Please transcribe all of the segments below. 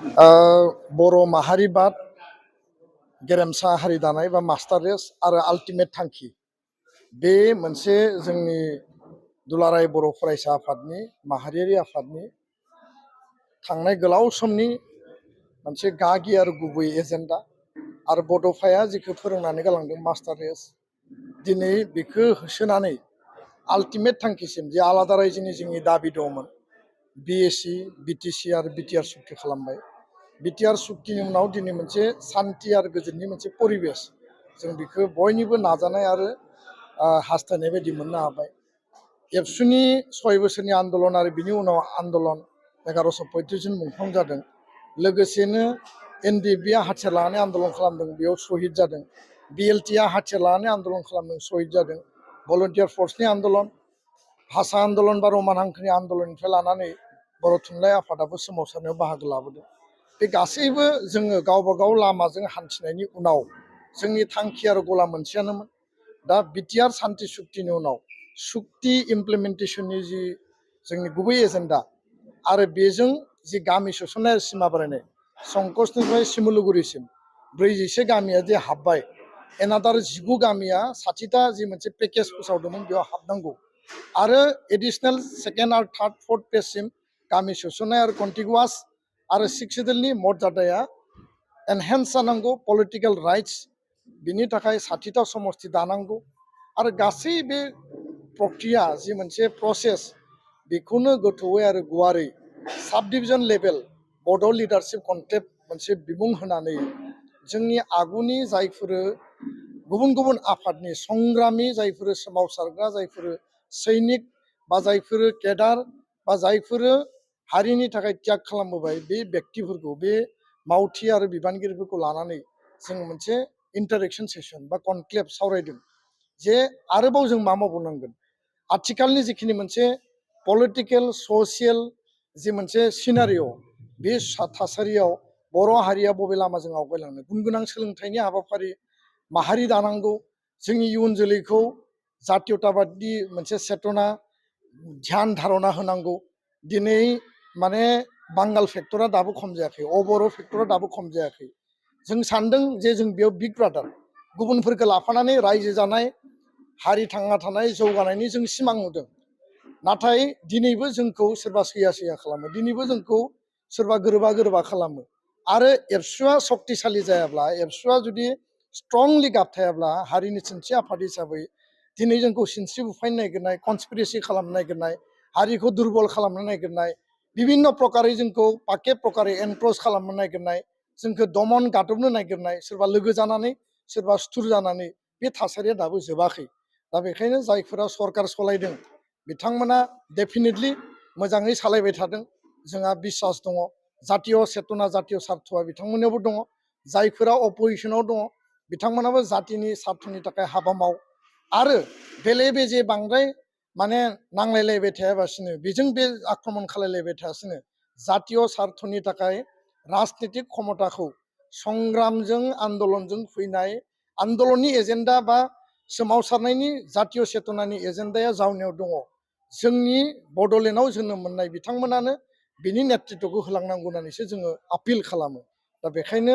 बर' माहारिबाद गेरेमसा हारि दानाय बा मास्टार रेस आरो आल्टिमेट थांखि बे मोनसे जोंनि दुलाराय बर' फरायसा आफादनि माहारियारि आफादनि थांनाय गोलाव समनि मोनसे गागि आरो गुबै एजेन्डा आरो बड'फाया जिखौ फोरोंनानै गालांदों मास्टार रेस दिनै बेखौ होसोनानै आल्टिमेट थांखिसिम जे आलादा रायजोनि जोंनि दाबि दंमोन बिएसि बिटिसि आरो बिटिआर सुक्ति खालामबाय बिटिआर सुक्तिनि उनाव दिनै मोनसे सान्थि आरो गोजोननि मोनसे परिबेस जों बेखौ बयनिबो नाजानाय आरो हास्थायनाय बायदि मोननो हाबाय। एबसुनि 6 बोसोरनि आन्दलन आरो बिनि उनाव आन्दलन 1135 जन मुंख्लं जादों। लोगोसेनो एनडिएफबिआ हाथियार लानानै आन्दलन खालामदों, बेयाव शहीद जादों। बिएलटिआ हाथियार लानानै आन्दलन खालामदों, शहीद जादों। भलन्टियार फर्सनि आन्दलन, भाषा आन्दलन बा रमान हांखोनि आन्दलननिफ्राय लानानै बर' थुनलाइ आफादाबो सोमावसारनायाव बाहागो लाबोदों। बे गासैबो जोङो गावबा गाव लामाजों हान्थिनायनि उनाव जोंनि थांखि आरो गला मोनसेयानोमोन। दा बिटिआर सान्थि सुक्तिनि उनाव सुक्ति इमप्लिमेन्टेसननि जि जोंनि गुबै एजेन्डा आरो बेजों जि गामि सोसननाय सिमा बारायनाय संकसनिफ्राय सिमुलुगुरिसिम 41 गामिया जे हाबबाय, एनादार 19 गामिया 60टा जि मोनसे पेकेज फोसावदोंमोन बेयाव हाबनांगौ आरो एडिशनेल सेकेन्ड आरो थार्ड फर्थ पेजसिम गामि सोसननाय आरो कन्टिगुवास आरो 6 सिडुलनि मर्यादाया एनहेन्स जानांगौ, पलिटिकेल राइट्स बिनि थाखाय 60टा समस्ति दानांगौ आरो गासै बे प्रक्रिया जि मोनसे प्रसेस बेखौनो गोथौयै आरो गुवारै साब डिभिजन लेभेल बड' लिडारशिप कनक्लेभ मोनसे बिमुं होनानै जोंनि आगुनि जायफोर गुबुन गुबुन आफादनि संग्रामि जायफोर सोमावसारग्रा जायफोर सैनिक बा जायफोर केडार बा जायफोर हारिनि थाखाय त्याग खालामबोबाय बे व्यक्तिफोरखौ बे मावथि आरो बिबानगिरिफोरखौ लानानै जों मोनसे इन्टारेक्शन सेसन बा कनक्लेभ सावरायदों जे आरोबाव जों मा मावबावनांगोन। आथिखालनि जिखिनि मोनसे पलिटिकेल ससियेल जि मोनसे सिनारिय' बे थासारियाव बर' हारिया बबे लामाजों आवगायलांनो, गुन गोनां सोलोंथाइनि हाबाफारि माहारि दानांगौ, जोंनि इयुन जोलैखौ जातीयताबादनि मोनसे चेतना ध्यान धारना होनांगौ। दिनै माने बांगाल फेक्टरा दाबो खम जायाखै, अबर' फेक्टरा दाबो खम जायाखै। जों सानदों जे जों बेयाव बिग ब्रादार गुबुनफोरखौ लाफानानै रायजो जानाय हारि थांना थानाय जौगानायनि जों सिमां नुदों, नाथाय दिनैबो जोंखौ सोरबा सैया सैया खालामो, दिनैबो जोंखौ सोरबा गोरोबा खालामो आरो एबसुआ सक्तिशालि जायाब्ला, एबसुआ जुदि स्ट्रंलि गाबथायाब्ला हारिनि सिनस्रि आफाद हिसाबै दिनै जोंखौ सिनस्रि बुफायनो नागिरनाय, कनस्पिरेसि खालामनो नागिरनाय, हारिखौ दुरबल खालामनो नागिरनाय, बिभिन्न प्रकारै जोंखौ पाके प्रकारै एनक्ल'ज खालामनो नागिरनाय, जोंखौ दमन गादबनो नागिरनाय, सोरबा लोगो जानानै सोरबा सुथुर जानानै बे थासारिया दाबो जोबाखै। दा बेखायनो जायफोरा सरकार सलायदों बिथांमोना डेफिनेटलि मोजाङै सालायबाय थादों, जोंहा बिसास दङ। जातीय चेतना जातीय सार्थआ बिथांमोननियावबो दङ। जायफोरा अपजिसनाव दङ बिथांमोनाबो जातिनि सार्थनि थाखाय हाबा माव आरो बेले बेजे बांद्राय माने नांलायलायबाय थायाबासिनो बेजों बे आक्रमण खालायलायबाय थायासिनो जातीय सार्थनि थाखाय राजनितिक क्षमताखौ संग्रामजों आन्दलनजों फैनाय आन्दलननि एजेन्डा बा सोमावसारनायनि जातीय चेतनानि एजेन्डाया जावनायाव दङ। जोंनि बड'लेण्डआव जोनोम मोननाय बिथांमोनानो बिनि नेतृत्वखौ होलांनांगौ होननानैसो जोङो आपिल खालामो। दा बेखायनो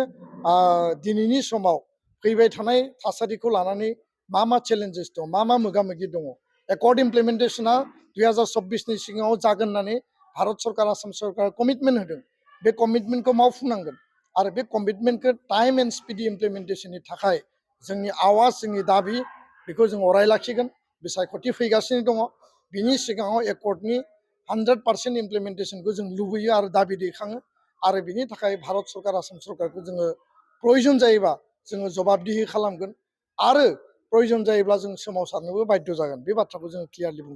दिनैनि समाव फैबाय थानाय थासारिखौ लानानै मा चेलेन्जेस दं, मा मोगा मोगि दङ, एकर्ड इमप्लिमेन्टेसना 2024नि सिगाङाव जागोन होननानै भारत सरकार आसाम सरकारा कमिटमेन्ट होदों। बे कमिटमेन्टखौ मावफुंनांगोन आरो बे कमिटमेन्टखौ टाइम एन्ड स्पिडि इमप्लिमेन्टेसननि थाखाय जोंनि आवाज जोंनि दाबि बेखौ जों अराय लाखिगोन। बिसायख'थि फैगासिनो दङ, बिनि सिगाङाव एकर्डनि 100% इमप्लिमेन्टेसनखौ जों लुबैयो आरो दाबि दैखाङो आरो बिनि थाखाय भारत सरकार आसाम सरकारखौ जोङो प्रयजन जायोबा जोङो जबाबदिहि खालामगोन आरो प्रयजन जायोब्ला जों सोमावसारनोबो बाध्य जागोन। बे बाथ्राखौ जोङो क्लियारलि बुंदों।